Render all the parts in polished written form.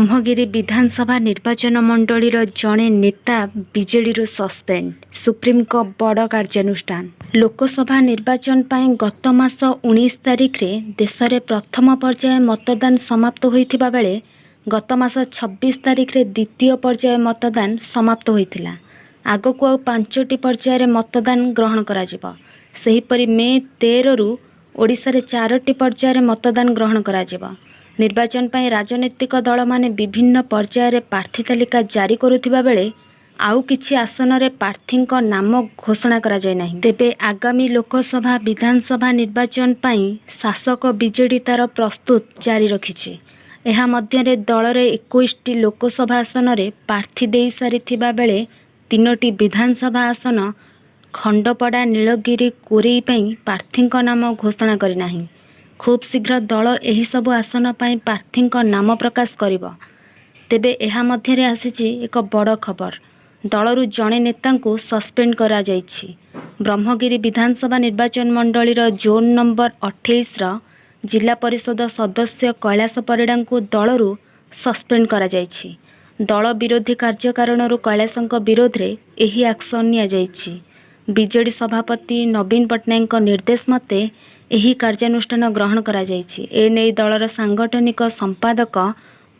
ବ୍ରହ୍ମଗିରି ବିଧାନସଭା ନିର୍ବାଚନ ମଣ୍ଡଳୀର ଜଣେ ନେତା ବିଜେଡିରୁ ସସ୍ପେଣ୍ଡ। ସୁପ୍ରିମୋଙ୍କ ବଡ଼ କାର୍ଯ୍ୟାନୁଷ୍ଠାନ। ଲୋକସଭା ନିର୍ବାଚନ ପାଇଁ ଗତ ମାସ 19 ତାରିଖରେ ଦେଶରେ ପ୍ରଥମ ପର୍ଯ୍ୟାୟ ମତଦାନ ସମାପ୍ତ ହୋଇଥିବା ବେଳେ ଗତ ମାସ 26 ତାରିଖରେ ଦ୍ୱିତୀୟ ପର୍ଯ୍ୟାୟ ମତଦାନ ସମାପ୍ତ ହୋଇଥିଲା। ଆଗକୁ ଆଉ ପାଞ୍ଚଟି ପର୍ଯ୍ୟାୟରେ ମତଦାନ ଗ୍ରହଣ କରାଯିବ। ସେହିପରି ମେ 13ରୁ ଓଡ଼ିଶାରେ ଚାରୋଟି ପର୍ଯ୍ୟାୟରେ ମତଦାନ ଗ୍ରହଣ କରାଯିବ। ନିର୍ବାଚନ ପାଇଁ ରାଜନୈତିକ ଦଳମାନେ ବିଭିନ୍ନ ପର୍ଯ୍ୟାୟରେ ପ୍ରାର୍ଥୀ ତାଲିକା ଜାରି କରୁଥିବା ବେଳେ ଆଉ କିଛି ଆସନରେ ପ୍ରାର୍ଥୀଙ୍କ ନାମ ଘୋଷଣା କରାଯାଇନାହିଁ। ତେବେ ଆଗାମୀ ଲୋକସଭା, ବିଧାନସଭା ନିର୍ବାଚନ ପାଇଁ ଶାସକ ବିଜେଡି ତାର ପ୍ରସ୍ତୁତ ଜାରି ରଖିଛି। ଏହା ମଧ୍ୟରେ ଦଳରେ 21ଟି ଲୋକସଭା ଆସନରେ ପ୍ରାର୍ଥୀ ଦେଇସାରିଥିବା ବେଳେ ତିନୋଟି ବିଧାନସଭା ଆସନ ଖଣ୍ଡପଡ଼ା, ନୀଳଗିରି, କୋରେଇ ପାଇଁ ପ୍ରାର୍ଥୀଙ୍କ ନାମ ଘୋଷଣା କରିନାହିଁ। ଖୁବ୍ ଶୀଘ୍ର ଦଳ ଏହିସବୁ ଆସନ ପାଇଁ ପ୍ରାର୍ଥୀଙ୍କ ନାମ ପ୍ରକାଶ କରିବ। ତେବେ ଏହା ମଧ୍ୟରେ ଆସିଛି ଏକ ବଡ଼ ଖବର। ଦଳରୁ ଜଣେ ନେତାଙ୍କୁ ସସ୍ପେଣ୍ଡ କରାଯାଇଛି। ବ୍ରହ୍ମଗିରି ବିଧାନସଭା ନିର୍ବାଚନ ମଣ୍ଡଳୀର ଜୋନ୍ ନମ୍ବର 28ର ଜିଲ୍ଲା ପରିଷଦ ସଦସ୍ୟ କୈଳାସ ପରିଡ଼ାଙ୍କୁ ଦଳରୁ ସସ୍ପେଣ୍ଡ କରାଯାଇଛି। ଦଳ ବିରୋଧୀ କାର୍ଯ୍ୟ କାରଣରୁ କୈଳାସଙ୍କ ବିରୋଧରେ ଏହି ଆକ୍ସନ ନିଆଯାଇଛି। ବିଜେଡି ସଭାପତି ନବୀନ ପଟ୍ଟନାୟକଙ୍କ ନିର୍ଦ୍ଦେଶ ମତେ ଏହି କାର୍ଯ୍ୟାନୁଷ୍ଠାନ ଗ୍ରହଣ କରାଯାଇଛି। ଏନେଇ ଦଳର ସାଂଗଠନିକ ସମ୍ପାଦକ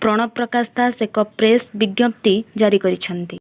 ପ୍ରଣବ ପ୍ରକାଶ ଦାସ ଏକ ପ୍ରେସ୍ ବିଜ୍ଞପ୍ତି ଜାରି କରିଛନ୍ତି।